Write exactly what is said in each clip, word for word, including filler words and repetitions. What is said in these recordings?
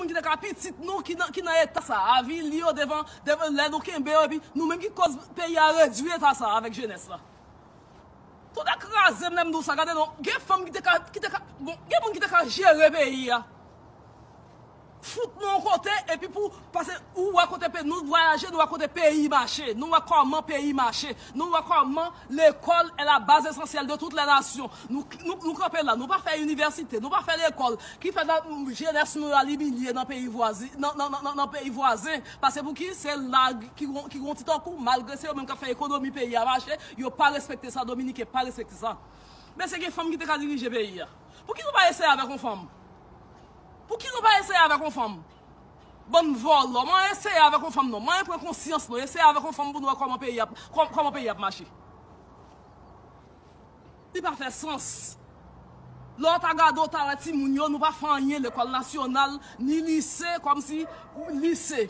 ki te ka pitit nou ki nan, ki nan eta sa, avili yo devan, devan lè nou kenbe yo, epi nou menm ki koz peyi a redui eta sa avèk jenès la. Tout a kraze m lè m di w sa, gade non, gen fanm ki te ka, ki te ka, bon, gen moun ki te ka jere peyi a. Fout nou yon kote, epi pou, paske ou wè kote peyi, nou vwayaje, nou wè kote peyi mache, nou wè kòman peyi mache, nou wè kòman l'école est la base essentielle de toutes les nations. Nou, nou, nou kanpe la, nou pa fè inivèsite, nou pa fè lekòl, ki fè la, jenès nou al imilye nan peyi vwazen, nan, nan, nan, nan, nan peyi vwazen. Paske pou ki? Se la ki gon, ki gon ti tankou, malgre se yo menm k ap fè ekonomi peyi a mache, yo pa respekte sa, Dominiken pa respekte sa. Men se gen fanm ki te ka dirije peyi a. Pou ki nou pa eseye avèk yon fanm? Pou ki nou pa eseye avèk yon fanm? Bann vòlò, mwen eseye avèk yon fanm non. Mwen pran konsyans non. Eseye avèk yon fanm pou nou wè kòman peyi ap, kò-, kòman peyi ap mache. Li pa fè sans. Lè w ta gade w ta wè timoun yo, nou pa fè anyen, lekòl nasyonal, ni lise, kòmsi lise.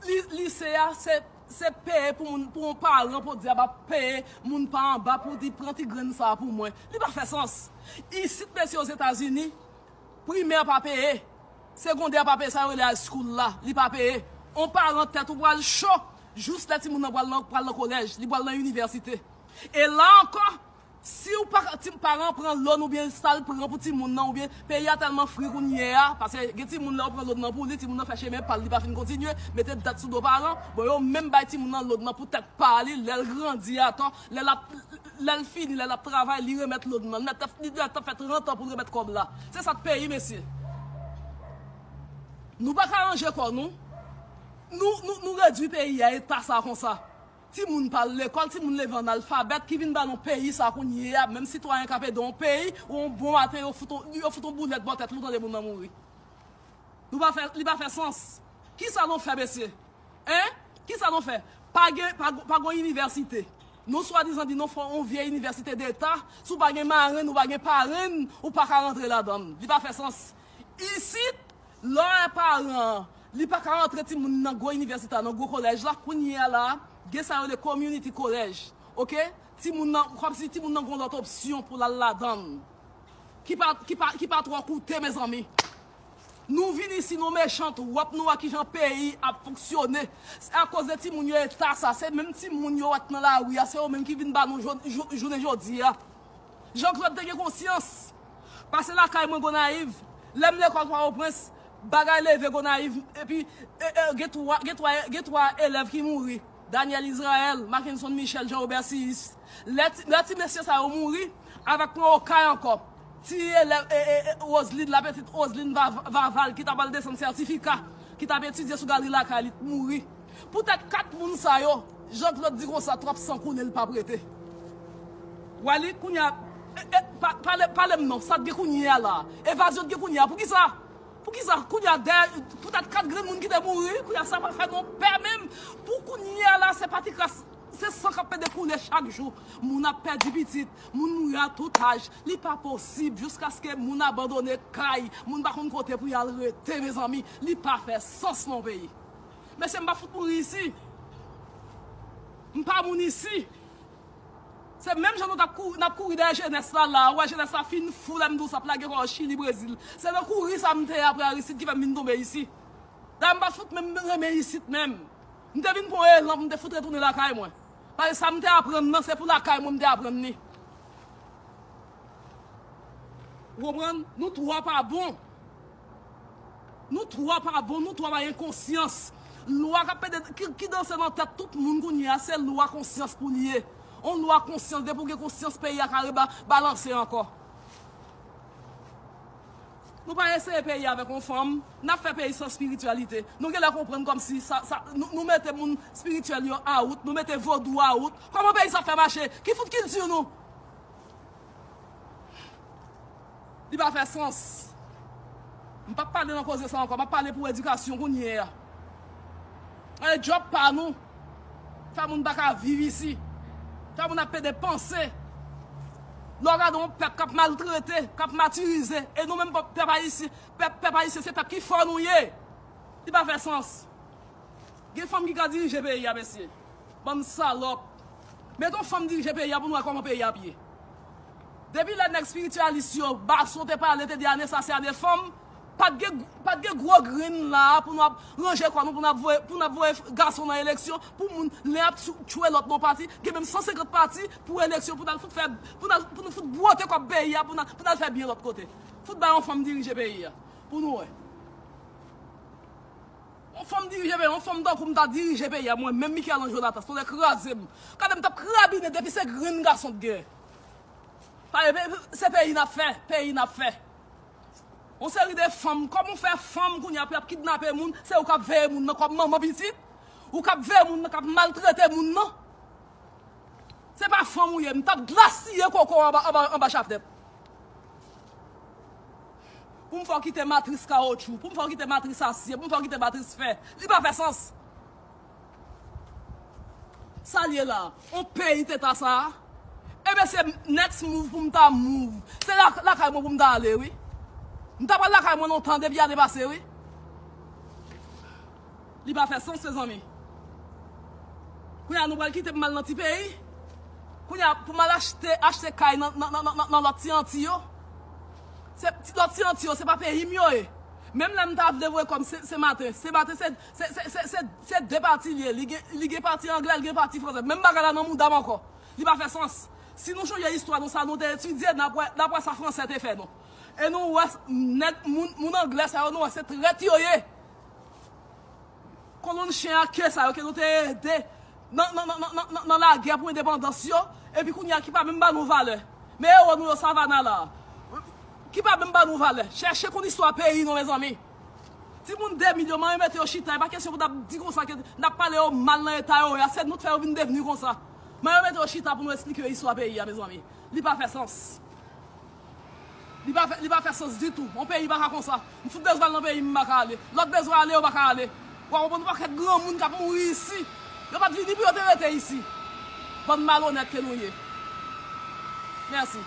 Li, lise a, se, se peye pou moun, pou yon paran podyab ap peye moun pa anba pou di pran ti grenn sa a pou mwen. Li pa fè sans. Isit, mesye, Ozetazini, primè pa peye, segondè pa peye, sa yo rele high school la, li pa peye. On paran tèt ou pral cho, jous lè timoun nan pral nan, pral nan kolèj, li pral nan inivèsite. E la ankò, si w pa, ti paran pran lòn oubyen sa l pran pou timoun nan, oubyen peyi a tèlman fri kounye a, paske gen timoun lè w pran lòn nan pou li, timoun nan fè chemen pa l, li pa fin kontinye, mete dat sou do paran, bon, yo menm bay timoun nan lòn nan pou tèt pa li, lè l grandi atò, lè l ap, lè l fini, lè l ap travay, li remèt lòn nan. Li t ap, li t ap fè trant an pou l remèt kòb la. Se sa k peyi, mesye. Nou pa ka ranje kò nou. Nou, nou, nou redui peyi a eta sa konsa. Timoun pa al lekòl, timoun leve analfabèt ki vin ba nou peyi sa kounye a, menm sitwayen k ap ede yon peyi, ou yon bon maten, yo fout on, yo fout on boulèt bò tèt li, ou tande moun nan mouri. Nou pa fè, li pa fè sans. Kisa nou fè, mesye? Hein? Kisa nou fè? Pa gen, pa, pa gen inivèsite. Nou swadizan di nou fè yon vye inivèsite deta, si w pa gen marenn, ou pa gen parenn, ou pa ka rantre ladan l. Li pa fè sans. Isit, lè w wè paran an, li pa ka rantre timoun nan gwo inivèsite a, nan gwo kolèj la, kounye a la, gen sa yo rele community college, oke? Timoun nan, kòmsi timoun nan gen lòt opsyon pou l al ladan l. Ki pa, ki pa, ki pa twò koute, mezanmi. Nou vin isi, nou mechan twòp, nou wè kijan peyi ap fonksyone. Se akoz de timoun yo eta sa, se menm timoun yo wè k nan lari a, se yo menm ki vin ba nou jou-, jou-, jounen jodi a. Jean Claude te gen konsyans. Pase lakay mwen Gonayiv, lè m lekòl Pòtoprens, bagay leve Gonayiv, epi, e, e, gen twa, gen twa, gen twa elèv ki mouri. Daniel Israël, Mackenson Michel, Jean Robert Siyis. Lè ti, lè ti mesye sa yo mouri, avèk mwen Okay ankò. Ti elèv, e, e, e, Roseline, la petite Roseline Va-, Vaval, ki ta pral desann sètifika, ki t ap etidye sou galri lakay li, mouri. Poutèt kat moun sa yo, Jean Claude di konsa, twòp san koule, l p ap rete. Wali, kounye a, e, e, pa, pale, pale m non, sa t gen kounye a la? Evazyon t gen kounye a, poukisa? Poukisa kounye a dèyè, poutèt kat grenn moun ki te mouri, kounye a sa pa fè nou pè menm? Pou kounye a la, se patikras, se san k ap pede koule chak jou. Moun ap pèdi pitit, moun mouri a tout aj. Li pa posib jiskaske moun abandone kay, moun pa konn kote pou y al rete, mezanmi. Li pa fè sans nan peyi. Mesye, m pa fout mouri isi. M pa moun isi. Se menm jan nou t ap kouri, n ap kouri dèyè jenès la, la, ou wè jenès la fin fou, lè m di w sa ap lage kò yo Chili, Brezil. Se nan kouri sa m te ye apre Aristide ki fè m vin tonbe isi. Dayè m pa t fout menm renmen isit menm. M te vin pran elan pou m te fout retounen lakay mwen. Paske sa m te aprann nan, se pou lakay mwen m te aprann li. Ou konprann? Nou twò pa bon. Nou twò pa bon, nou twò pa gen konsyans. Lwa k ap pede, ki, ki danse nan tèt tout moun kounye a, se lwa konsyans pou l ye. On lwa konsyans, depi w gen konsyans, peyi a ka reba-, balanse ankò. Nou pa eseye peyi avèk on fanm, n ap fè peyi san espirityalite. Nou genlè konprann kòmsi sa, sa, nou, nou mete moun espirityèl yo out, nou mete vodou out. Kòman peyi sa ap fè mache? Ki fout kilti nou? Li pa fè sans. M p ap pale nan koze sa ankò, m ap pale pou edikasyon kounye a. Gade djòb pa nou. Fè moun pa ka viv isi. Fè moun ap pede panse. Lè w gade yon pèp k ap maltrete, k ap matirize, e nou menm pèp ayisyen, pèp, pèp ayisyen se pèp ki fò nou ye. Li pa fè sans. Gen fanm ki ka dirije peyi a, mesye. Bann salòp. Mete yon fanm dirije peyi a pou nou wè kòman peyi a ap ye. Depi lè nèg espiritualis yo, Bason te pale, te di ane sa se ane fanm, Pa t gen, pa t gen gwo grenn la pou n ap ranje kò nou, pou n ap voye, pou n ap voye gason nan eleksyon, pou moun, len ap tchwe lòt nan pati, gen menm san senkant pati pou eleksyon, pou n al fout fè, pou n al, pou nou fout bwote kòb peyi a, pou n al, pou n al fè byen lòt kote. Fout bay yon fanm dirije peyi a, pou nou wè. Yon fanm dirije peyi, yon fanm tankou m ta dirije peyi a, mwen menm Michel-Ange Jonathan, tonnè kraze m. Gade m t ap krabinen depi se grenn gason t gen. Pale, se peyi n ap fè, peyi n ap fè. Yon seri de fanm, kòman w fè fanm kounye a pou y ap kidnape moun, se ou k ap veye moun nan kòm manman pitit, ou k ap veye moun nan k ap maltrete moun nan. Se pa fanm ou ye, m t ap glasiye koko anba, anba, anba chapdèt. Pou m fè w kite matris kawotchou, pou m fè w kite matris asye, pou m fè w kite matris fè. Li pa fè sans. Sa l ye la? On peyi teta sa a? Ebyen se next move pou m ta move. Se la, lakay mwen pou m ta ale, wi. M ta pral lakay mwen lontan depi ane pase, wi. Li pa fè sans, mezanmi. Kounye a nou pral kite m al nan ti peyi. Kounye a pou m al achte, achte kay nan, nan, nan, nan, nan lòt ti Anti yo. Se, ti, lòt ti Anti yo, se pa peyi m yo ye. Menm lè m ta vle voye kòb se, se maten. Se maten, se, se, se, se, se, se de pati li ye. Li gen, li gen pati anglè, li gen pati fransè. Menm bagay la nan mouda m ankò. Li pa fè sans. Si nou chonje istwa nou, sa nou te etidye, n ap wè, n ap wè sa fransè te fè nou. E nou wè nèg, moun, moun anglè sa yo, nou wè se trèt yo ye. Kolonn chen ak ke sa yo ke nou te ede nan, nan, nan lagè pou endepandans yo, epi kounye a ki pa menm ba nou valè. Men ewo nou yo Savannah la. Ki pa menm ba nou valè. Chèche konn istwa peyi nou, mezanmi. Timoun de mil yo, manyen mete yo chita, e pa kesyon pou n ap di konsa ke n ap pale yo mal nan eta yo ye a, se nou k fè yo vin devni konsa. Manyen mete yo chita pou nou esplike yo istwa peyi a, mezanmi. Li pa fè sans. Li pa fè, li pa fè sans ditou. Yon peyi pa ka konsa. M fout bezwen al nan peyi m, m pa ka ale. Lòt bezwen ale, yo pa ka ale. W a konprann yon pakèt granmoun k ap mouri isi. Yo pa t vini pou yo te rete isi. Bann malonèt ke nou ye. Mèsi.